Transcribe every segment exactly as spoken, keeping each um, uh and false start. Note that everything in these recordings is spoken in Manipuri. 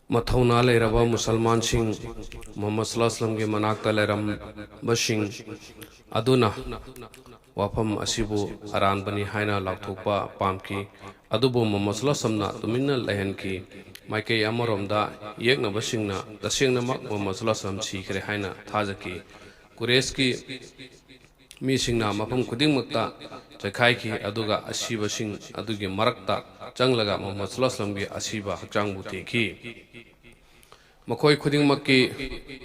ꯃꯊꯧꯅꯥ ꯂꯩꯔꯕ ꯃꯨꯁꯜꯃꯥꯟꯁꯤꯡ, ꯃꯨꯍꯝꯃꯗ ꯁꯜꯂꯜꯂꯥꯍꯨ ꯑꯂꯥꯏꯍꯤ ꯋꯥꯁꯜꯂꯝꯒꯤ ꯃꯅꯥꯛꯇ ꯂꯩꯔꯝꯕꯁꯤꯡ ꯑꯗꯨꯅ ꯋꯥꯐꯝ ꯑꯁꯤꯕꯨ ꯑꯔꯥꯟꯕꯅꯤ ꯍꯥꯏꯅ ꯂꯥꯎꯊꯣꯛꯄ ꯄꯥꯝꯈꯤ꯫ ꯑꯗꯨꯕꯨ ꯃꯨꯍꯝꯃꯗ ꯁꯜꯂꯜꯂꯥꯍꯨ ꯑꯂꯥꯏꯍꯤ ꯋꯥꯁꯜꯂꯝꯅ ꯇꯨꯃꯤꯟꯅ ꯂꯩꯍꯟꯈꯤ꯫ ꯃꯥꯏꯀꯩ ꯑꯃꯔꯣꯝꯗ ꯌꯦꯛꯅꯕꯁꯤꯡꯅ ꯇꯁꯦꯡꯅꯃꯛ ꯃꯨꯍꯝꯃꯗ ꯁꯜꯂꯜꯂꯥꯍꯨ ꯑꯂꯥꯏꯍꯤ ꯋꯥꯁꯜꯂꯝ ꯁꯤꯈ꯭ꯔꯦ ꯍꯥꯏꯅ ꯊꯥꯖꯈꯤ꯫ ꯀꯨꯔꯦꯁꯀꯤ ꯃꯤꯁꯤꯡꯅ ꯃꯐꯝ ꯈꯨꯗꯤꯡꯃꯛꯇ ꯆꯥꯏꯈꯥꯏꯈꯤ, ꯑꯗꯨꯒ ꯑꯁꯤꯕꯁꯤꯡ ꯑꯗꯨꯒꯤ ꯃꯔꯛꯇ ꯆꯪꯂꯒ ꯃꯨꯍꯝꯃꯗ ꯁꯜꯂꯜꯂꯥꯍꯨ ꯑꯂꯥꯏꯍꯤ ꯋꯥꯁꯜꯂꯝꯒꯤ ꯑꯁꯤꯕ ꯍꯛꯆꯥꯡꯕꯨ ꯊꯤꯈꯤ꯫ ꯃꯈꯣꯏ ꯈꯨꯗꯤꯡꯃꯛꯀꯤ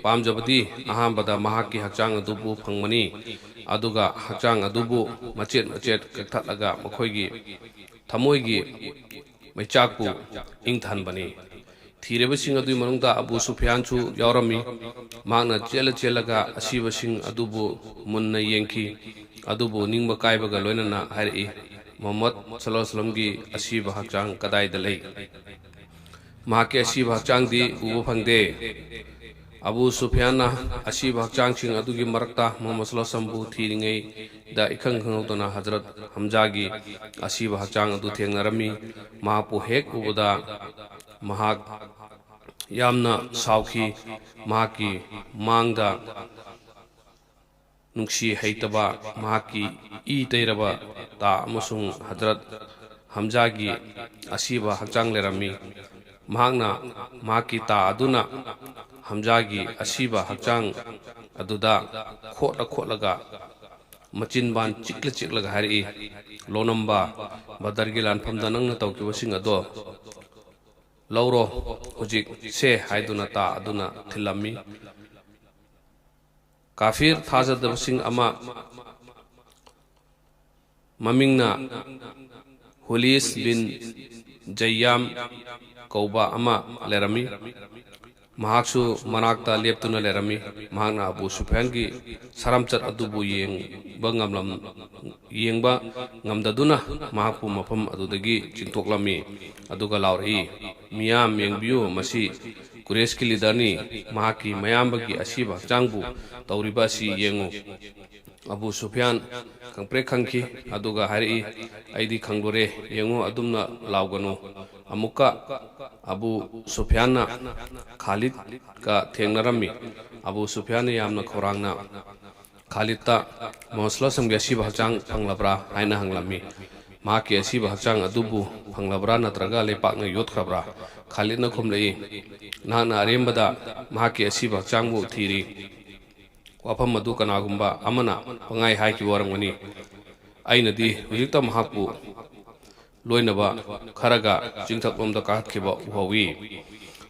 ꯄꯥꯝꯖꯕꯗꯤ ꯑꯍꯥꯟꯕꯗ ꯃꯍꯥꯛꯀꯤ ꯍꯛꯆꯥꯡ ꯑꯗꯨꯕꯨ ꯐꯪꯕꯅꯤ, ꯑꯗꯨꯒ ꯍꯛꯆꯥꯡ ꯑꯗꯨꯕꯨ ꯃꯆꯦꯠ ꯃꯆꯦꯠ ꯀꯛꯊꯠꯂꯒ ꯃꯈꯣꯏꯒꯤ ꯊꯃꯣꯏꯒꯤ ꯃꯩꯆꯥꯛꯄꯨ ꯏꯪꯊꯍꯟꯕꯅꯤ꯫ ꯊꯤꯔꯤꯕꯁꯤꯡ ꯑꯗꯨꯒꯤ ꯃꯅꯨꯡꯗ ꯑꯕꯨ ꯁꯨꯐꯤꯌꯥꯟꯁꯨ ꯌꯥꯎꯔꯝꯃꯤ꯫ ꯃꯍꯥꯛꯅ ꯆꯦꯜꯂ ꯆꯦꯜꯂꯒ ꯑꯁꯤꯕꯁꯤꯡ ꯑꯗꯨꯕꯨ ꯃꯨꯟꯅ ꯌꯦꯡꯈꯤ, ꯑꯗꯨꯕꯨ ꯅꯤꯡꯕ ꯀꯥꯏꯕꯒ ꯂꯣꯏꯅꯅ ꯍꯥꯏꯔꯛꯏ, "ꯃꯨꯍꯝꯃꯗ ꯁꯜꯂꯜꯂꯥꯍꯨ ꯑꯂꯥꯏꯍꯤ ꯋꯥꯁꯜꯂꯝꯒꯤ ꯑꯁꯤꯕ ꯍꯛꯆꯥꯡ ꯀꯗꯥꯏꯗ ꯂꯩ?" ꯃꯍꯥꯛꯀꯤ ꯑꯁꯤꯕ ꯍꯛꯆꯥꯡꯗꯤ ꯎꯕ ꯐꯪꯗꯦ꯫ ꯑꯕꯨ ꯁꯨꯐꯤꯌꯥꯟꯅ ꯑꯁꯤꯕ ꯍꯛꯆꯥꯡꯁꯤꯡ ꯑꯗꯨꯒꯤ ꯃꯔꯛꯇ ꯃꯨꯍꯝꯃꯗ ꯁꯜꯂꯜꯂꯥꯍꯨ ꯑꯂꯥꯏꯍꯤ ꯋꯥꯁꯜꯂꯝꯕꯨ ꯊꯤꯔꯤꯉꯩꯗ ꯏꯈꯪ ꯈꯪꯍꯧꯗꯅ ꯍꯖꯔꯠ ꯍꯝꯖꯥꯒꯤ ꯑꯁꯤꯕ ꯍꯛꯆꯥꯡ ꯑꯗꯨ ꯊꯦꯡꯅꯔꯝꯃꯤ꯫ ꯃꯍꯥꯛꯄꯨ ꯍꯦꯛ ꯎꯕꯗ ꯃꯍꯥꯛ ꯌꯥꯝꯅ ꯁꯥꯎꯈꯤ꯫ ꯃꯍꯥꯛꯀꯤ ꯃꯥꯡꯗ ꯅꯨꯡꯁꯤ ꯍꯩꯇꯕ, ꯃꯍꯥꯛꯀꯤ ꯏ ꯇꯩꯔꯕ ꯇꯥ ꯑꯃꯁꯨꯡ ꯍꯖꯔꯠ ꯍꯝꯖꯥꯒꯤ ꯑꯁꯤꯕ ꯍꯛꯆꯥꯡ ꯂꯩꯔꯝꯃꯤ꯫ ꯃꯍꯥꯛꯅ ꯃꯍꯥꯛꯀꯤ ꯇꯥ ꯑꯗꯨꯅ ꯍꯝꯖꯥꯒꯤ ꯑꯁꯤꯕ ꯍꯛꯆꯥꯡ ꯑꯗꯨꯗ ꯈꯣꯠꯂ ꯈꯣꯠꯂꯒ, ꯃꯆꯤꯟꯕꯥꯟ ꯆꯤꯛꯂ ꯆꯤꯛꯂꯒ ꯍꯥꯏꯔꯛꯏ, "ꯂꯣꯅꯝꯕ, ꯕꯗꯔꯒꯤ ꯂꯥꯟꯐꯝꯗ ꯅꯪꯅ ꯇꯧꯈꯤꯕꯁꯤꯡ ꯑꯗꯣ ꯂꯧꯔꯣ ꯍꯧꯖꯤꯛ ꯁꯦ" ꯍꯥꯏꯗꯨꯅ ꯇꯥ ꯑꯗꯨꯅ ꯊꯤꯜꯂꯝꯃꯤ꯫ ꯀꯥꯐꯤꯔ ꯊꯥꯖꯗꯕꯁꯤꯡ ꯑꯃ, ꯃꯃꯤꯡꯅ ꯍꯨꯂꯤꯁ ꯕꯤꯟ ꯖꯩꯌꯥꯝ ꯀꯧꯕ ꯑꯃ ꯂꯩꯔꯝꯃꯤ꯫ ꯃꯍꯥꯛꯁꯨ ꯃꯅꯥꯛꯇ ꯂꯦꯞꯇꯨꯅ ꯂꯩꯔꯝꯃꯤ꯫ ꯃꯍꯥꯛꯅ ꯑꯕꯨ ꯁꯨꯐꯤꯌꯥꯟꯒꯤ ꯁꯔꯝꯆꯠ ꯑꯗꯨꯕꯨ ꯌꯦꯡꯕ ꯉꯝꯂꯝ-, ꯌꯦꯡꯕ ꯉꯝꯗꯗꯨꯅ ꯃꯍꯥꯛꯄꯨ ꯃꯐꯝ ꯑꯗꯨꯗꯒꯤ ꯆꯤꯡꯊꯣꯛꯂꯝꯃꯤ, ꯑꯗꯨꯒ ꯂꯥꯎꯔꯛꯏ, "ꯃꯤꯌꯥꯝ ꯌꯦꯡꯕꯤꯌꯨ, ꯃꯁꯤ ꯀꯨꯔꯦꯁꯀꯤ ꯂꯤꯗꯔꯅꯤ꯫ ꯃꯍꯥꯛꯀꯤ ꯃꯌꯥꯝꯕꯒꯤ ꯑꯁꯤꯕ ꯍꯛꯆꯥꯡꯕꯨ ꯇꯧꯔꯤꯕ ꯑꯁꯤ ꯌꯦꯡꯉꯨ"꯫ ꯑꯕꯨ ꯁꯨꯐꯤꯌꯥꯟ ꯈꯪꯄ꯭ꯔꯦꯛ ꯈꯪꯈꯤ, ꯑꯗꯨꯒ ꯍꯥꯏꯔꯛꯏ, "ꯑꯩꯗꯤ ꯈꯪꯂꯨꯔꯦ, ꯌꯦꯡꯉꯨ, ꯑꯗꯨꯝꯅ ꯂꯥꯎꯒꯅꯨ꯫ ꯑꯃꯨꯛꯀ ꯑꯕꯨ ꯁꯨꯐꯤꯌꯥꯟꯅ ꯈꯥꯂꯤꯗꯀ ꯊꯦꯡꯅꯔꯝꯃꯤ꯫ ꯑꯕꯨ ꯁꯨꯐꯤꯌꯥꯟꯅ ꯌꯥꯝꯅ ꯈꯧꯔꯥꯡꯅ ꯈꯥꯂꯤꯗꯇ ꯃꯨꯍꯝꯃꯗ ꯁꯜꯂꯥꯍꯨ ꯑꯂꯩꯍꯤ ꯋꯁꯜꯂꯝꯒꯤ ꯑꯁꯤꯕ ꯍꯛꯆꯥꯡ ꯐꯪꯂꯕ꯭ꯔꯥ ꯍꯥꯏꯅ ꯍꯪꯂꯝꯃꯤ꯫ ꯃꯍꯥꯛꯀꯤ ꯑꯁꯤꯕ ꯍꯛꯆꯥꯡ ꯑꯗꯨꯕꯨ ꯐꯪꯂꯕ꯭ꯔꯥ ꯅꯠꯇ꯭ꯔꯒ ꯂꯩꯄꯥꯛꯅ ꯌꯣꯠꯈ꯭ꯔꯕ꯭ꯔꯥ? ꯈꯥꯂꯤꯗꯅ ꯈꯨꯝꯂꯛꯏ, "ꯅꯍꯥꯛꯅ ꯑꯔꯦꯝꯕꯗ ꯃꯍꯥꯛꯀꯤ ꯑꯁꯤꯕ ꯍꯛꯆꯥꯡꯕꯨ ꯊꯤꯔꯤ꯫ ꯋꯥꯐꯝ ꯑꯗꯨ ꯀꯅꯥꯒꯨꯝꯕ ꯑꯃꯅ ꯄꯉꯥꯏ ꯍꯥꯏꯈꯤꯕ ꯑꯣꯏꯔꯝꯒꯅꯤ꯫ ꯑꯩꯅꯗꯤ ꯍꯧꯖꯤꯛꯇ ꯃꯍꯥꯛꯄꯨ ꯂꯣꯏꯅꯕ ꯈꯔꯒ ꯆꯤꯡꯊꯛꯂꯣꯝꯗ ꯀꯥꯈꯠꯈꯤꯕ ꯎꯍꯧꯏ꯫"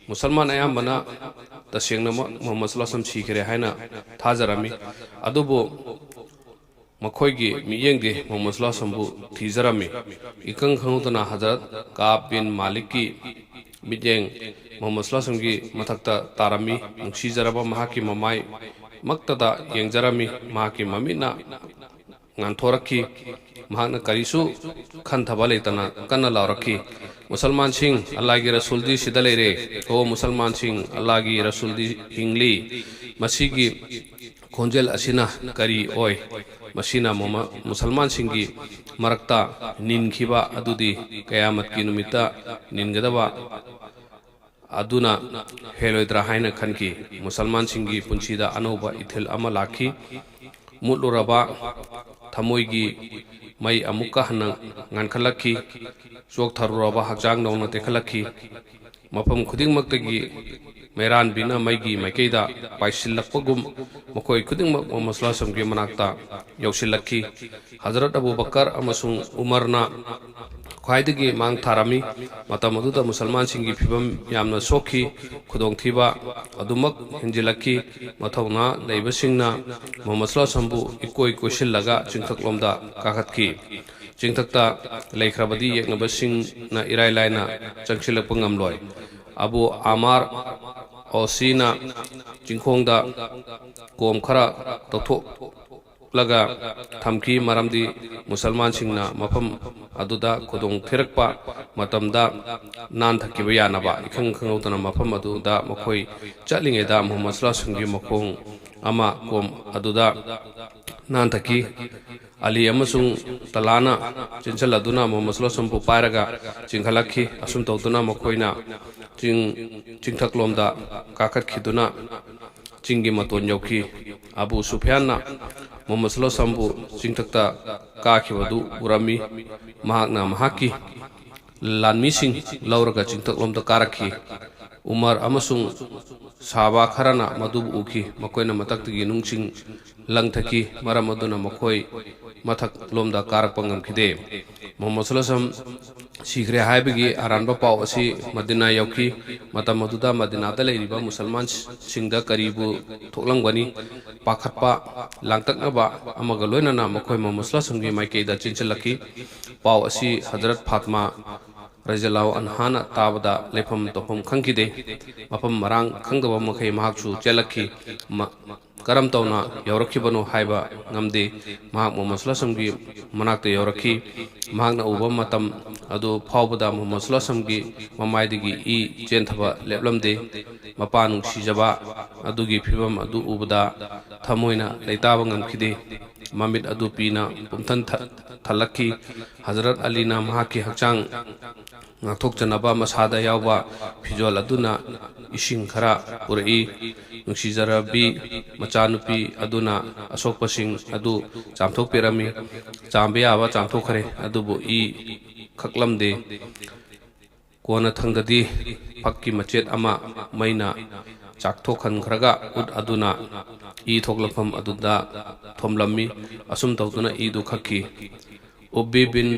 ꯃꯨꯁꯜꯃꯥꯟ ꯑꯌꯥꯝꯕꯅ ꯇꯁꯦꯡꯅꯃꯛ ꯃꯨꯍꯝꯃꯗ ꯁꯜꯂꯥꯍꯨ ꯑꯂꯩꯍꯤ ꯋꯁꯜꯂꯝ ꯁꯤꯈ꯭ꯔꯦ ꯍꯥꯏꯅ ꯊꯥꯖꯔꯝꯃꯤ꯫ ꯑꯗꯨꯕꯨ ꯃꯈꯣꯏꯒꯤ ꯃꯤꯠꯌꯦꯡꯗꯤ ꯃꯨꯍꯝꯃꯗ ꯁꯜꯂꯥꯍꯨ ꯑꯂꯩꯍꯤ ꯋꯁꯜꯂꯝꯕꯨ ꯊꯤꯖꯔꯝꯃꯤ꯫ ꯏꯈꯪ ꯈꯪꯍꯧꯗꯅ ꯍꯖꯔꯠ ꯀꯥꯕ ꯕꯤꯟ ꯃꯥꯂꯤꯛꯀꯤ ꯃꯤꯠꯌꯦꯡ ꯃꯨꯍꯝꯃꯗ ꯁꯜꯂꯥꯍꯨ ꯑꯂꯩꯍꯤ ꯋꯁꯜꯂꯝꯒꯤ ꯃꯊꯛꯇ ꯇꯥꯔꯝꯃꯤ꯫ ꯅꯨꯡꯁꯤꯖꯔꯕ ꯃꯍꯥꯛꯀꯤ ꯃꯃꯥꯏ ꯃꯛꯇꯗ ꯌꯦꯡꯖꯔꯝꯃꯤ꯫ ꯃꯍꯥꯛꯀꯤ ꯃꯃꯤꯠꯅ ꯉꯥꯟꯊꯣꯔꯛꯈꯤ꯫ ꯃꯍꯥꯛꯅ ꯀꯔꯤꯁꯨ ꯈꯟꯊꯕ ꯂꯩꯇꯅ ꯀꯟꯅ ꯂꯥꯎꯔꯛꯈꯤ, "ꯃꯨꯁꯜꯃꯥꯟꯁꯤꯡ, ꯑꯜꯂꯥꯍꯒꯤ ꯔꯁꯨꯜꯗꯤ ꯁꯤꯗ ꯂꯩꯔꯦ꯫ ꯑꯣ ꯃꯨꯁꯜꯃꯥꯟꯁꯤꯡ, ꯑꯜꯂꯥꯍꯒꯤ ꯔꯁꯨꯜꯗꯤ ꯍꯤꯡꯂꯤ!" ꯃꯁꯤꯒꯤ ꯈꯣꯟꯖꯦꯜ ꯑꯁꯤꯅ ꯀꯔꯤ ꯑꯣꯏ? ꯃꯁꯤꯅ ꯃꯨꯃ-, ꯃꯨꯁꯜꯃꯥꯟꯁꯤꯡꯒꯤ ꯃꯔꯛꯇ ꯅꯤꯟꯈꯤꯕ ꯑꯗꯨꯗꯤ ꯀꯌꯥꯃꯠꯀꯤ ꯅꯨꯃꯤꯠꯇ ꯅꯤꯟꯒꯗꯕ ꯑꯗꯨꯅ ꯍꯦꯜꯂꯣꯏꯗ꯭ꯔꯥ ꯍꯥꯏꯅ ꯈꯟꯈꯤ꯫ ꯃꯨꯁꯜꯃꯥꯟꯁꯤꯡꯒꯤ ꯄꯨꯟꯁꯤꯗ ꯑꯅꯧꯕ ꯏꯊꯤꯜ ꯑꯃ ꯂꯥꯛꯈꯤ꯫ ꯃꯨꯠꯂꯨꯔꯕ ꯊꯃꯣꯏꯒꯤ ꯃꯩ ꯑꯃꯨꯛꯀ ꯍꯟꯅ ꯉꯥꯟꯈꯠꯂꯛꯈꯤ꯫ ꯆꯣꯛꯊꯔꯨꯔꯕ ꯍꯛꯆꯥꯡ ꯅꯧꯅ ꯇꯦꯛꯈꯠꯂꯛꯈꯤ꯫ ꯃꯐꯝ ꯈꯨꯗꯤꯡꯃꯛꯇꯒꯤ ꯃꯩꯔꯥꯟꯕꯤꯅ ꯃꯩꯒꯤ ꯃꯥꯏꯀꯩꯗ ꯄꯥꯏꯁꯤꯜꯂꯛꯄꯒꯨꯝ ꯃꯈꯣꯏ ꯈꯨꯗꯤꯡꯃꯛ ꯃꯨꯍꯝꯃꯗ ꯁꯜꯂꯥꯍꯨ ꯑꯂꯩꯍꯤ ꯋꯁꯜꯂꯝꯒꯤ ꯃꯅꯥꯛꯇ ꯌꯧꯁꯤꯜꯂꯛꯈꯤ꯫ ꯍꯖꯔꯠ ꯑꯕꯨ ꯕꯀꯔ ꯑꯃꯁꯨꯡ ꯎꯃꯔꯅ ꯈ꯭ꯋꯥꯏꯗꯒꯤ ꯃꯥꯡ ꯊꯥꯔꯝꯃꯤ꯫ ꯃꯇꯝ ꯑꯗꯨꯗ ꯃꯨꯁꯜꯃꯥꯟꯁꯤꯡꯒꯤ ꯐꯤꯚꯝ ꯌꯥꯝꯅ ꯁꯣꯛꯈꯤ꯫ ꯈꯨꯗꯣꯡꯊꯤꯕ ꯑꯗꯨꯃꯛ ꯍꯦꯟꯖꯤꯜꯂꯛꯈꯤ꯫ ꯃꯊꯧꯅꯥ ꯂꯩꯕꯁꯤꯡꯅ ꯃꯨꯍꯝꯃꯗ ꯁꯜꯂꯥꯍꯨ ꯑꯂꯩꯍꯤ ꯋꯁꯜꯂꯝꯕꯨ ꯏꯀꯣꯏ ꯀꯣꯏꯁꯤꯜꯂꯒ ꯆꯤꯡꯊꯛꯂꯣꯝꯗ ꯀꯥꯈꯠꯈꯤ꯫ ꯆꯤꯡꯊꯛꯇ ꯂꯩꯈ꯭ꯔꯕꯗꯤ ꯌꯦꯛꯅꯕꯁꯤꯡꯅ ꯏꯔꯥꯏ ꯂꯥꯏꯅ ꯆꯪꯁꯤꯜꯂꯛꯄ ꯉꯝꯂꯣꯏ꯫ ꯑꯕꯨ ꯑꯃꯥꯔ ꯑꯣꯁꯤꯅ ꯆꯤꯡꯈꯣꯡꯗ ꯀꯣꯝ ꯈꯔ ꯇꯧꯊꯣꯛꯂꯒ ꯊꯝꯈꯤ, ꯃꯔꯝꯗꯤ ꯃꯨꯁꯜꯃꯥꯟꯁꯤꯡꯅ ꯃꯐꯝ ꯑꯗꯨꯗ ꯈꯨꯗꯣꯡ ꯊꯤꯔꯛꯄ ꯃꯇꯝꯗ ꯅꯥꯟꯊꯈꯤꯕ ꯌꯥꯅꯕ꯫ ꯏꯈꯪ ꯈꯪꯍꯧꯗꯅ ꯃꯐꯝ ꯑꯗꯨꯗ ꯃꯈꯣꯏ ꯆꯠꯂꯤꯉꯩꯗ ꯃꯨꯍꯝꯃꯗ ꯁꯜꯂꯥꯍꯨ ꯑꯂꯩꯍꯤ ꯋꯁꯜꯂꯝꯒꯤ ꯃꯈꯣꯡ ꯑꯃ ꯀꯣꯝ ꯑꯗꯨꯗ ꯅꯥꯟꯊꯈꯤ꯫ ꯑꯂꯤ ꯑꯃꯁꯨꯡ ꯇꯂꯥꯅ ꯆꯦꯟꯁꯤꯜꯂꯗꯨꯅ ꯃꯨꯍꯝꯃꯗ ꯁꯜꯂꯜꯂꯥꯍꯨ ꯑꯂꯥꯏꯍꯤ ꯋꯥꯁꯜꯂꯝꯕꯨ ꯄꯥꯏꯔꯒ ꯆꯤꯡꯈꯠꯂꯛꯈꯤ꯫ ꯑꯁꯨꯝ ꯇꯧꯗꯨꯅ ꯃꯈꯣꯏꯅ ꯆꯤꯡ, ꯆꯤꯡꯊꯛꯂꯣꯝꯗ ꯀꯥꯈꯠꯈꯤꯗꯨꯅ ꯆꯤꯡꯒꯤ ꯃꯇꯣꯟ ꯌꯧꯈꯤ꯫ ꯑꯕꯨ ꯁꯨꯐꯤꯌꯥꯟꯅ ꯃꯨꯍꯝꯃꯗ ꯁꯜꯂꯜꯂꯥꯍꯨ ꯑꯂꯥꯏꯍꯤ ꯋꯥꯁꯜꯂꯝꯕꯨ ꯆꯤꯡꯊꯛꯇ ꯀꯥꯈꯤꯕꯗꯨ ꯎꯔꯝꯃꯤ꯫ ꯃꯍꯥꯛꯅ ꯃꯍꯥꯛꯀꯤ ꯂꯥꯟꯃꯤꯁꯤꯡ ꯂꯧꯔꯒ ꯆꯤꯡꯊꯛꯂꯣꯝꯗ ꯀꯥꯔꯛꯈꯤ꯫ ꯎꯃꯔ ꯑꯃꯁꯨꯡ ꯁꯥꯍꯥꯕꯥ ꯈꯔꯅ ꯃꯗꯨꯕꯨ ꯎꯈꯤ꯫ ꯃꯈꯣꯏꯅ ꯃꯊꯛꯇꯒꯤ ꯅꯨꯡꯁꯤꯡ ꯂꯪꯊꯈꯤ, ꯃꯔꯝ ꯑꯗꯨꯅ ꯃꯈꯣꯏ ꯃꯊꯛꯂꯣꯝꯗ ꯀꯥꯔꯛꯄ ꯉꯝꯈꯤꯗꯦ꯫ ꯃꯨꯍꯝꯃꯗ ꯁꯜꯂꯜꯂꯥꯍꯨ ꯑꯂꯥꯏꯍꯤ ꯋꯥꯁꯜꯂꯝ ꯁꯤꯈ꯭ꯔꯦ ꯍꯥꯏꯕꯒꯤ ꯑꯔꯥꯟꯕ ꯄꯥꯎ ꯑꯁꯤ ꯃꯗꯤꯅꯥ ꯌꯧꯈꯤ꯫ ꯃꯇꯝ ꯑꯗꯨꯗ ꯃꯗꯤꯅꯥꯗ ꯂꯩꯔꯤꯕ ꯃꯨꯁꯜꯃꯥꯟꯁꯤꯡꯗ ꯀꯔꯤꯕꯨ ꯊꯣꯛꯂꯝꯒꯅꯤ? ꯄꯥꯈꯠꯄ, ꯂꯥꯡꯇꯛꯅꯕ ꯑꯃꯒ ꯂꯣꯏꯅꯅ ꯃꯈꯣꯏ ꯃꯨꯍꯝꯃꯗ ꯁꯜꯂꯜꯂꯥꯍꯨ ꯑꯂꯥꯏꯍꯤ ꯋꯥꯁꯜꯂꯝꯒꯤ ꯃꯥꯏꯀꯩꯗ ꯆꯦꯟꯁꯤꯜꯂꯛꯈꯤ꯫ ꯄꯥꯎ ꯑꯁꯤ ꯍꯖꯔꯠ ꯐꯥꯇꯃꯥ ꯔꯖꯤꯌꯜꯂꯥꯍꯨ ꯑꯟꯍꯥꯅ ꯇꯥꯕꯗ ꯂꯩꯐꯝ ꯇꯧꯐꯝ ꯈꯪꯈꯤꯗꯦ꯫ ꯃꯐꯝ ꯃꯔꯥꯡ ꯈꯪꯗꯕ ꯃꯈꯩ ꯃꯍꯥꯛꯁꯨ ꯆꯦꯜꯂꯛꯈꯤ꯫ ꯃ-, ꯀꯔꯝ ꯇꯧꯅ ꯌꯧꯔꯛꯈꯤꯕꯅꯣ ꯍꯥꯏꯕ ꯉꯝꯗꯦ꯫ ꯃꯍꯥꯛ ꯃꯨꯍꯝꯃꯗ ꯁꯜꯂꯜꯂꯥꯍꯨ ꯑꯂꯥꯏꯍꯤ ꯋꯥꯁꯜꯂꯝꯒꯤ ꯃꯅꯥꯛꯇ ꯌꯧꯔꯛꯈꯤ꯫ ꯃꯍꯥꯛꯅ ꯎꯕ ꯃꯇꯝ ꯑꯗꯨ ꯐꯥꯎꯕꯗ ꯃꯨꯍꯝꯃꯗ ꯁꯜꯂꯜꯂꯥꯍꯨ ꯑꯂꯥꯏꯍꯤ ꯋꯥꯁꯜꯂꯝꯒꯤ ꯃꯃꯥꯏꯗꯒꯤ ꯏ ꯆꯦꯟꯊꯕ ꯂꯦꯞꯂꯝꯗꯦ꯫ ꯃꯄꯥ ꯅꯨꯡꯁꯤꯖꯕ ꯑꯗꯨꯒꯤ ꯐꯤꯚꯝ ꯑꯗꯨ ꯎꯕꯗ ꯊꯃꯣꯏꯅ ꯂꯩꯇꯥꯕ ꯉꯝꯈꯤꯗꯦ꯫ ꯃꯃꯤꯠ ꯑꯗꯨ ꯄꯤꯅ ꯄꯨꯝꯊꯟ ꯊ-, ꯊꯜꯂꯛꯈꯤ꯫ ꯍꯖꯔꯠ ꯑꯂꯤꯅ ꯃꯍꯥꯛꯀꯤ ꯍꯛꯆꯥꯡ ꯉꯥꯛꯊꯣꯛꯆꯅꯕ ꯃꯁꯥꯗ ꯌꯥꯎꯕ ꯐꯤꯖꯣꯜ ꯑꯗꯨꯅ ꯏꯁꯤꯡ ꯈꯔ ꯄꯨꯔꯛꯏ꯫ ꯅꯨꯡꯁꯤꯖꯔꯕꯤ ꯃꯆꯥꯅꯨꯄꯤ ꯑꯗꯨꯅ ꯑꯁꯣꯛꯄꯁꯤꯡ ꯑꯗꯨ ꯆꯥꯝꯊꯣꯛꯄꯤꯔꯝꯃꯤ꯫ ꯆꯥꯝꯕ ꯌꯥꯕ ꯆꯥꯝꯊꯣꯛꯈ꯭ꯔꯦ, ꯑꯗꯨꯕꯨ ꯏ ꯈꯛꯂꯝꯗꯦ꯫ ꯀꯣꯟꯅꯊꯪꯗꯗꯤ ꯐꯛꯀꯤ ꯃꯆꯦꯠ ꯑꯃ ꯃꯩꯅ ꯆꯥꯛꯊꯣꯛꯍꯟꯈ꯭ꯔꯒ ꯎꯠ ꯑꯗꯨꯅ ꯏ ꯊꯣꯛꯂꯛꯐꯝ ꯑꯗꯨꯗ ꯊꯣꯝꯂꯝꯃꯤ꯫ ꯑꯁꯨꯝ ꯇꯧꯗꯨꯅ ꯏꯗꯨ ꯈꯛꯈꯤ꯫ ꯎꯕꯤ ꯕꯤꯟ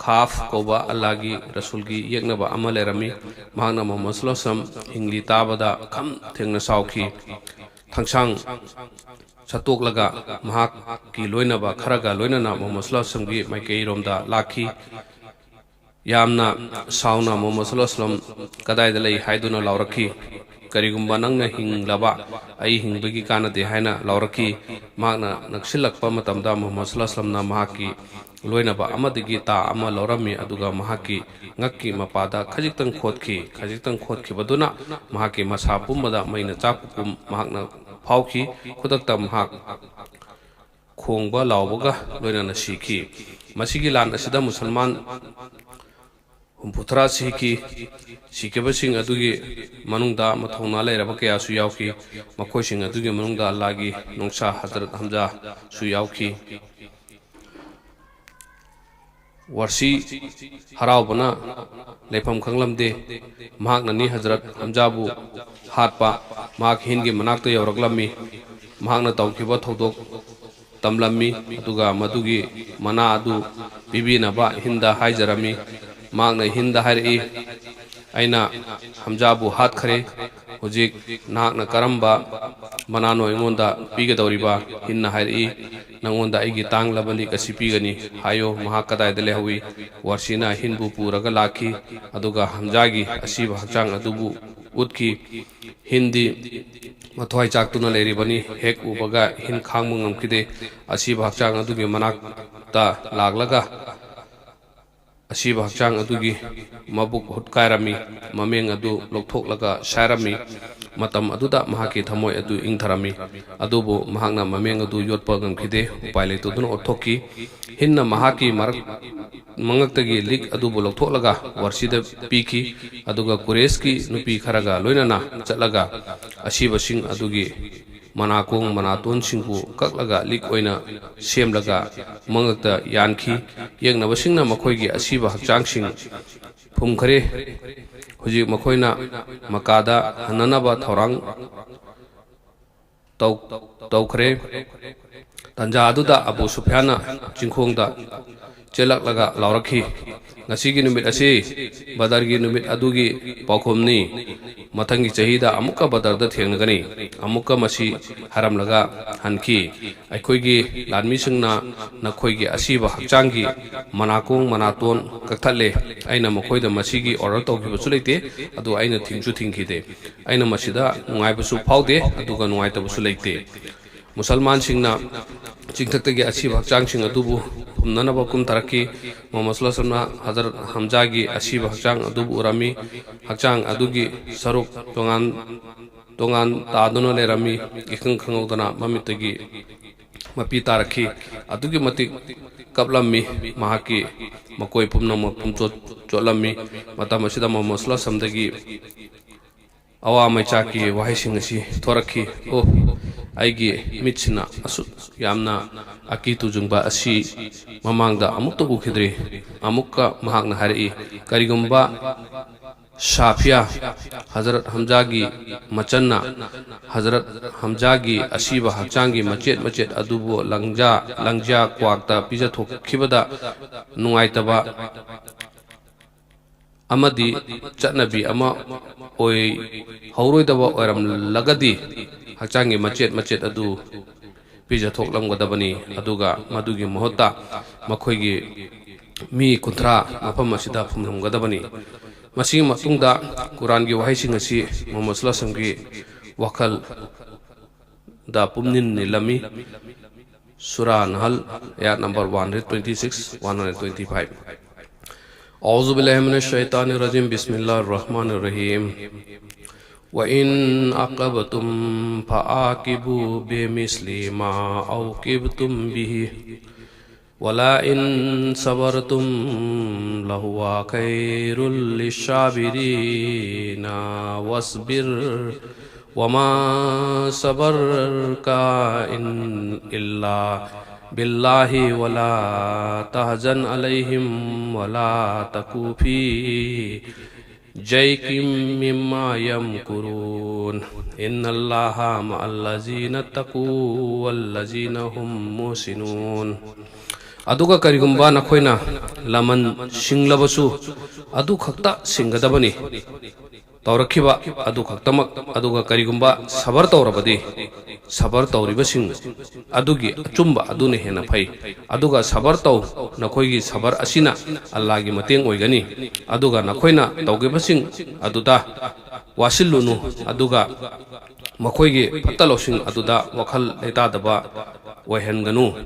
ꯈꯥꯐ ꯀꯧꯕ ꯑꯜꯂꯥꯍꯒꯤ ꯔꯁꯨꯜꯒꯤ ꯌꯦꯛꯅꯕ ꯑꯃ ꯂꯩꯔꯝꯃꯤ꯫ ꯃꯍꯥꯛꯅ ꯃꯨꯍꯝꯃꯗ ꯁꯜꯂꯜꯂꯥꯍꯨ ꯑꯂꯥꯏꯍꯤ ꯋꯥꯁꯜꯂꯝ ꯍꯤꯡꯂꯤ ꯇꯥꯕꯗ ꯈꯝ ꯊꯦꯡꯅ ꯁꯥꯎꯈꯤ꯫ ꯊꯥꯡꯁꯥꯡ ꯁꯠꯇꯣꯛꯂꯒ ꯃꯍꯥꯛꯀꯤ ꯂꯣꯏꯅꯕ ꯈꯔꯒ ꯂꯣꯏꯅꯅ ꯃꯨꯍꯝꯃꯗ ꯁꯜꯂꯜꯂꯥꯍꯨ ꯑꯂꯥꯏꯍꯤ ꯋꯥꯁꯜꯂꯝꯒꯤ ꯃꯥꯏꯀꯩꯔꯣꯝꯗ ꯂꯥꯛꯈꯤ꯫ ꯌꯥꯝꯅ ꯁꯥꯎꯅ ꯃꯨꯍꯝꯃꯗ ꯁꯜꯂꯜꯂꯥꯍꯨ ꯑꯂꯥꯏꯍꯤ ꯋꯥꯁꯜꯂꯝ ꯀꯗꯥꯏꯗ ꯂꯩ ꯍꯥꯏꯗꯨꯅ ꯂꯥꯎꯔꯛꯈꯤ꯫ "ꯀꯔꯤꯒꯨꯝꯕ ꯅꯪꯅ ꯍꯤꯡꯂꯕ, ꯑꯩ ꯍꯤꯡꯕꯒꯤ ꯀꯥꯟꯅꯗꯦ" ꯍꯥꯏꯅ ꯂꯥꯎꯔꯛꯈꯤ꯫ ꯃꯍꯥꯛꯅ ꯅꯛꯁꯤꯜꯂꯛꯄ ꯃꯇꯝꯗ ꯃꯨꯍꯝꯃꯗ ꯁꯜꯂꯜꯂꯥꯍꯨ ꯑꯂꯥꯏꯍꯤ ꯋꯥꯁꯜꯂꯝꯅ ꯃꯍꯥꯛꯀꯤ ꯂꯣꯏꯅꯕ ꯑꯃꯗꯒꯤ ꯇꯥ ꯑꯃ ꯂꯧꯔꯝꯃꯤ, ꯑꯗꯨꯒ ꯃꯍꯥꯛꯀꯤ ꯉꯛꯀꯤ ꯃꯄꯥꯗ ꯈꯖꯤꯛꯇꯪ ꯈꯣꯠꯈꯤ꯫ ꯈꯖꯤꯛꯇꯪ ꯈꯣꯠꯈꯤꯕꯗꯨꯅ ꯃꯍꯥꯛꯀꯤ ꯃꯁꯥ ꯄꯨꯝꯕꯗ ꯃꯩꯅ ꯆꯥꯛꯄꯒꯨꯝ ꯃꯍꯥꯛꯅ ꯐꯥꯎꯈꯤ꯫ ꯈꯨꯗꯛꯇ ꯃꯍꯥꯛ ꯈꯣꯡꯕ ꯂꯥꯎꯕꯒ ꯂꯣꯏꯅꯅ ꯁꯤꯈꯤ꯫ ꯃꯁꯤꯒꯤ ꯂꯥꯟ ꯑꯁꯤꯗ ꯃꯨꯁꯜꯃꯥꯟ ꯍꯨꯝꯐꯨꯇꯔꯥ ꯁꯤꯈꯤ꯫ ꯁꯤꯈꯤꯕꯁꯤꯡ ꯑꯗꯨꯒꯤ ꯃꯅꯨꯡꯗ ꯃꯊꯧꯅꯥ ꯂꯩꯔꯕ ꯀꯌꯥꯁꯨ ꯌꯥꯎꯈꯤ꯫ ꯃꯈꯣꯏꯁꯤꯡ ꯑꯗꯨꯒꯤ ꯃꯅꯨꯡꯗ ꯑꯜꯂꯥꯒꯤ ꯅꯨꯡꯁꯥ ꯍꯖꯔꯠ ꯍꯝꯖꯥꯁꯨ ꯌꯥꯎꯈꯤ꯫ ꯋꯥꯔꯁꯤ ꯍꯔꯥꯎꯕꯅ ꯂꯩꯐꯝ ꯈꯪꯂꯝꯗꯦ꯫ ꯃꯍꯥꯛꯅꯅꯤ ꯍꯖꯔꯠ ꯍꯝꯖꯥꯕꯨ ꯍꯥꯠꯄ꯫ ꯃꯍꯥꯛ ꯍꯤꯟꯒꯤ ꯃꯅꯥꯛꯇ ꯌꯧꯔꯛꯂꯝꯃꯤ꯫ ꯃꯍꯥꯛꯅ ꯇꯧꯈꯤꯕ ꯊꯧꯗꯣꯛ ꯇꯝꯂꯝꯃꯤ, ꯑꯗꯨꯒ ꯃꯗꯨꯒꯤ ꯃꯅꯥ ꯑꯗꯨ ꯄꯤꯕꯤꯅꯕ ꯍꯤꯟꯗ ꯍꯥꯏꯖꯔꯝꯃꯤ꯫ ꯃꯍꯥꯛꯅ ꯍꯤꯟꯗ ꯍꯥꯏꯔꯛꯏ, "ꯑꯩꯅ ꯍꯝꯖꯥꯕꯨ ꯍꯥꯠꯈ꯭ꯔꯦ꯫ ꯍꯧꯖꯤꯛ ꯅꯍꯥꯛꯅ ꯀꯔꯝꯕ ꯃꯅꯥꯅꯣ ꯑꯩꯉꯣꯟꯗ ꯄꯤꯒꯗꯧꯔꯤꯕ?" ꯍꯤꯟꯅ ꯍꯥꯏꯔꯛꯏ, "ꯅꯪꯉꯣꯟꯗ ꯑꯩꯒꯤ ꯇꯥꯡꯂꯕ ꯂꯤꯛ ꯑꯁꯤ ꯄꯤꯒꯅꯤ꯫ ꯍꯥꯏꯌꯣ, ꯃꯍꯥꯛ ꯀꯗꯥꯏꯗ ꯂꯩꯍꯧꯏ?" ꯋꯥꯔꯁꯤꯅ ꯍꯤꯟꯕꯨ ꯄꯨꯔꯒ ꯂꯥꯛꯈꯤ, ꯑꯗꯨꯒ ꯍꯝꯖꯥꯒꯤ ꯑꯁꯤꯕ ꯍꯛꯆꯥꯡ ꯑꯗꯨꯕꯨ ꯎꯠꯈꯤ꯫ ꯍꯤꯟꯗꯤ ꯃꯊ꯭ꯋꯥꯏ ꯆꯥꯛꯇꯨꯅ ꯂꯩꯔꯤꯕꯅꯤ꯫ ꯍꯦꯛ ꯎꯕꯒ ꯍꯤꯟ ꯈꯥꯡꯕ ꯉꯝꯈꯤꯗꯦ꯫ ꯑꯁꯤꯕ ꯍꯛꯆꯥꯡ ꯑꯗꯨꯒꯤ ꯃꯅꯥꯛꯇ ꯂꯥꯛꯂꯒ ꯑꯁꯤꯕ ꯍꯛꯆꯥꯡ ꯑꯗꯨꯒꯤ ꯃꯕꯨꯛ ꯍꯨꯠꯀꯥꯏꯔꯝꯃꯤ꯫ ꯃꯃꯦꯡ ꯑꯗꯨ ꯂꯧꯊꯣꯛꯂꯒ ꯁꯥꯏꯔꯝꯃꯤ꯫ ꯃꯇꯝ ꯑꯗꯨꯗ ꯃꯍꯥꯛꯀꯤ ꯊꯃꯣꯏ ꯑꯗꯨ ꯏꯪꯊꯔꯝꯃꯤ꯫ ꯑꯗꯨꯕꯨ ꯃꯍꯥꯛꯅ ꯃꯃꯦꯡ ꯑꯗꯨ ꯌꯣꯠꯄ ꯉꯝꯈꯤꯗꯦ꯫ ꯎꯄꯥꯏ ꯂꯩꯇꯗꯨꯅ ꯑꯣꯠꯊꯣꯛꯈꯤ꯫ ꯍꯤꯟꯅ ꯃꯍꯥꯛꯀꯤ ꯃꯔꯛ ꯃꯉꯛꯇꯒꯤ ꯂꯤꯛ ꯑꯗꯨꯕꯨ ꯂꯧꯊꯣꯛꯂꯒ ꯋꯥꯔꯁꯤꯗ ꯄꯤꯈꯤ꯫ ꯑꯗꯨꯒ ꯀꯨꯔꯦꯁꯀꯤ ꯅꯨꯄꯤ ꯈꯔꯒ ꯂꯣꯏꯅꯅ ꯆꯠꯂꯒ ꯑꯁꯤꯕꯁꯤꯡ ꯑꯗꯨꯒꯤ ꯃꯅꯥꯀꯣꯡ ꯃꯅꯥꯇꯣꯟꯁꯤꯡꯕꯨ ꯀꯛꯂꯒ ꯂꯤꯛ ꯑꯣꯏꯅ ꯁꯦꯝꯂꯒ ꯃꯉꯛꯇ ꯌꯥꯟꯈꯤ꯫ ꯌꯦꯡꯅꯕꯁꯤꯡꯅ ꯃꯈꯣꯏꯒꯤ ꯑꯁꯤꯕ ꯍꯛꯆꯥꯡꯁꯤꯡ ꯐꯨꯝꯈꯔꯦ꯫ ꯍꯧꯖꯤꯛ ꯃꯈꯣꯏꯅ ꯃꯀꯥꯗ ꯍꯟꯅꯅꯕ ꯊꯧꯔꯥꯡ ꯇꯧ-, ꯇꯧꯈ꯭ꯔꯦ꯫ ꯇꯟꯖꯥ ꯑꯗꯨꯗ ꯑꯕꯨ ꯁꯨꯐꯤꯌꯥꯟꯅ ꯆꯤꯡꯈꯣꯡꯗ ꯆꯦꯜꯂꯛꯂꯒ ꯂꯥꯎꯔꯛꯈꯤ, "ꯉꯁꯤꯒꯤ ꯅꯨꯃꯤꯠ ꯑꯁꯤ ꯕꯗꯔꯒꯤ ꯅꯨꯃꯤꯠ ꯑꯗꯨꯒꯤ ꯄꯥꯎꯈꯨꯝꯅꯤ꯫ ꯃꯊꯪꯒꯤ ꯆꯍꯤꯗ ꯑꯃꯨꯛꯀ ꯕꯗꯔꯗ ꯊꯦꯡꯅꯒꯅꯤ꯫" ꯑꯃꯨꯛꯀ ꯃꯁꯤ ꯍꯥꯏꯔꯝꯂꯒ ꯍꯟꯈꯤ꯫ ꯑꯩꯈꯣꯏꯒꯤ ꯂꯥꯟꯃꯤꯁꯤꯡꯅ ꯅꯈꯣꯏꯒꯤ ꯑꯁꯤꯕ ꯍꯛꯆꯥꯡꯒꯤ ꯃꯅꯥꯀꯣꯡ ꯃꯅꯥꯇꯣꯟ ꯀꯛꯊꯠꯂꯦ꯫ ꯑꯩꯅ ꯃꯈꯣꯏꯗ ꯃꯁꯤꯒꯤ ꯑꯣꯔꯗꯔ ꯇꯧꯈꯤꯕꯁꯨ ꯂꯩꯇꯦ, ꯑꯗꯨ ꯑꯩꯅ ꯊꯤꯡꯁꯨ ꯊꯤꯡꯈꯤꯗꯦ꯫ ꯑꯩꯅ ꯃꯁꯤꯗ ꯅꯨꯡꯉꯥꯏꯕꯁꯨ ꯐꯥꯎꯗꯦ, ꯑꯗꯨꯒ ꯅꯨꯡꯉꯥꯏꯇꯕꯁꯨ ꯂꯩꯇꯦ꯫ ꯃꯨꯁꯜꯃꯥꯟꯁꯤꯡꯅ ꯆꯤꯡꯊꯛꯇꯒꯤ ꯑꯁꯤꯕ ꯍꯛꯆꯥꯡꯁꯤꯡ ꯑꯗꯨꯕꯨ ꯐꯨꯝꯅꯅꯕ ꯀꯨꯝꯊꯔꯛꯈꯤ꯫ ꯃꯨꯍꯝꯃꯗ ꯁꯜꯂꯜꯂꯥꯍꯨ ꯑꯂꯥꯏꯍꯤ ꯋꯥꯁꯜꯂꯝꯅ ꯍꯖꯔꯠ ꯍꯝꯖꯥꯒꯤ ꯑꯁꯤꯕ ꯍꯛꯆꯥꯡ ꯑꯗꯨꯕꯨ ꯎꯔꯝꯃꯤ꯫ ꯍꯛꯆꯥꯡ ꯑꯗꯨꯒꯤ ꯁꯔꯨꯛ ꯇꯣꯉꯥꯟ ꯇꯣꯉꯥꯟ ꯇꯥꯗꯨꯅ ꯂꯩꯔꯝꯃꯤ꯫ ꯏꯈꯪ ꯈꯪꯍꯧꯗꯅ ꯃꯃꯤꯠꯇꯒꯤ ꯃꯄꯤ ꯇꯥꯔꯛꯈꯤ꯫ ꯑꯗꯨꯛꯀꯤ ꯃꯇꯤꯛ ꯀꯞꯂꯝꯃꯤ꯫ ꯃꯍꯥꯛꯀꯤ ꯃꯀꯣꯏ ꯄꯨꯝꯅꯃꯛ ꯄꯨꯝꯆꯣꯠ ꯆꯣꯠꯂꯝꯃꯤ꯫ ꯃꯇꯝ ꯑꯁꯤꯗ ꯃꯨꯍꯝꯃꯗ ꯁꯜꯂꯜꯂꯥꯍꯨ ꯑꯂꯥꯏꯍꯤ ꯋꯥꯁꯜꯂꯝꯗꯒꯤ ꯑꯋꯥ ꯃꯩꯆꯥꯛꯀꯤ ꯋꯥꯍꯩꯁꯤꯡ ꯑꯁꯤ ꯊꯣꯔꯛꯈꯤ꯫ "ꯑꯣ, ꯑꯩꯒꯤ ꯃꯤꯠꯁꯤꯅ ꯑꯁꯨꯛ ꯌꯥꯝꯅ ꯑꯀꯤ ꯇꯨꯖꯨꯡꯕ ꯑꯁꯤ ꯃꯃꯥꯡꯗ ꯑꯃꯨꯛꯇ ꯎꯈꯤꯗ꯭ꯔꯤ꯫" ꯑꯃꯨꯛꯀ ꯃꯍꯥꯛꯅ ꯍꯥꯏꯔꯛꯏ, "ꯀꯔꯤꯒꯨꯝꯕ ꯁꯥꯐꯤꯌꯥ, ꯍꯖꯔꯠ ꯍꯝꯖꯥꯒꯤ ꯃꯆꯟꯅ, ꯍꯖꯔꯠ ꯍꯝꯖꯥꯒꯤ ꯑꯁꯤꯕ ꯍꯛꯆꯥꯡꯒꯤ ꯃꯆꯦꯠ ꯃꯆꯦꯠ ꯑꯗꯨꯕꯨ ꯂꯪꯖꯥ, ꯂꯪꯖꯥ ꯀ꯭ꯋꯥꯛꯇ ꯄꯤꯖꯊꯣꯛꯈꯤꯕꯗ ꯅꯨꯡꯉꯥꯏꯇꯕ ꯑꯃꯗꯤ ꯆꯠꯅꯕꯤ ꯑꯃ ꯑꯣꯏꯍꯧꯔꯣꯏꯗꯕ ꯑꯣꯏꯔꯝꯂꯒꯗꯤ, ꯍꯛꯆꯥꯡꯒꯤ ꯃꯆꯦꯠ ꯃꯆꯦꯠ ꯑꯗꯨ ꯄꯤꯖꯊꯣꯛꯂꯝꯒꯗꯕꯅꯤ, ꯑꯗꯨꯒ ꯃꯗꯨꯒꯤ ꯃꯍꯨꯠꯇ ꯃꯈꯣꯏꯒꯤ ꯃꯤ ꯀꯨꯟꯊ꯭ꯔꯥ ꯃꯐꯝ ꯑꯁꯤꯗ ꯐꯨꯝꯂꯝꯒꯗꯕꯅꯤ꯫" ꯃꯁꯤꯒꯤ ꯃꯇꯨꯡꯗ ꯀꯨꯔꯥꯟꯒꯤ ꯋꯥꯍꯩꯁꯤꯡ ꯑꯁꯤ ꯃꯨꯍꯝꯃꯗ ꯁꯜꯂꯜꯂꯥꯍꯨ ꯑꯂꯥꯏꯍꯤ ꯋꯥꯁꯜꯂꯝꯒꯤ ꯋꯥꯈꯜꯗ ꯄꯨꯝꯅꯤꯟ ꯅꯤꯜꯂꯝꯃꯤ꯫ ꯁꯨꯔꯥ ꯅꯍꯜ, ꯑꯌꯥꯠ number one hundred twenty six, one hundred twenty five꯫ أعوذ بالله من الشيطان الرجيم. بسم الله الرحمن الرحيم. وإن عاقبتم فعاقبوا بمثل ما عوقبتم به ولئن صبرتم لهو خير للصابرين. واصبر وما صبرك إن إلا بالله ولا تحزن عليهم ولا تك في ضيق مما يمكرون. إن الله مع الذين اتقوا والذين هم محسنون. ꯑꯗꯨꯒ ꯀꯔꯤꯒꯨꯝꯕ ꯅꯈꯣꯏꯅ ꯂꯃꯟ ꯁꯤꯡꯂꯕꯁꯨ, ꯑꯗꯨ ꯈꯛꯇ ꯁꯤꯡꯒꯗꯕꯅꯤ, ꯇꯧꯔꯛꯈꯤꯕ ꯑꯗꯨ ꯈꯛꯇꯃꯛ꯫ ꯑꯗꯨꯒ ꯀꯔꯤꯒꯨꯝꯕ ꯁꯕꯔ ꯇꯧꯔꯕꯗꯤ, ꯁꯕꯔ ꯇꯧꯔꯤꯕꯁꯤꯡ ꯑꯗꯨꯒꯤ ꯑꯆꯨꯝꯕ ꯑꯗꯨꯅ ꯍꯦꯟꯅ ꯐꯩ꯫ ꯑꯗꯨꯒ ꯁꯕꯔ ꯇꯧ, ꯅꯈꯣꯏꯒꯤ ꯁꯕꯔ ꯑꯁꯤꯅ ꯑꯜꯂꯥꯒꯤ ꯃꯇꯦꯡ ꯑꯣꯏꯒꯅꯤ꯫ ꯑꯗꯨꯒ ꯅꯈꯣꯏꯅ ꯇꯧꯈꯤꯕꯁꯤꯡ ꯑꯗꯨꯗ ꯋꯥꯁꯤꯜꯂꯨꯅꯨ, ꯑꯗꯨꯒ ꯃꯈꯣꯏꯒꯤ ꯐꯠꯇ ꯂꯧꯁꯤꯡ ꯑꯗꯨꯗ ꯋꯥꯈꯜ ꯂꯩꯇꯥꯗꯕ ꯑꯣꯏꯍꯟꯒꯅꯨ꯫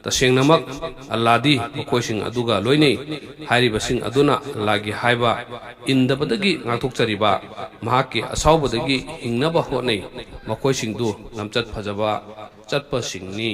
ꯇꯁꯦꯡꯅꯃꯛ ꯑꯜꯂꯥꯗꯤ ꯃꯈꯣꯏꯁꯤꯡ ꯑꯗꯨꯒ ꯂꯣꯏꯅꯩ꯫ ꯍꯥꯏꯔꯤꯕꯁꯤꯡ ꯑꯗꯨꯅ ꯑꯜꯂꯥꯒꯤ ꯍꯥꯏꯕ ꯏꯟꯗꯕꯗꯒꯤ ꯉꯥꯛꯊꯣꯛꯆꯔꯤꯕ, ꯃꯍꯥꯛꯀꯤ ꯑꯁꯥꯎꯕꯗꯒꯤ ꯍꯤꯡꯅꯕ ꯍꯣꯠꯅꯩ꯫ ꯃꯈꯣꯏꯁꯤꯡꯗꯨ ꯂꯝꯆꯠ ꯐꯖꯕ ꯆꯠꯄꯁꯤꯡꯅꯤ꯫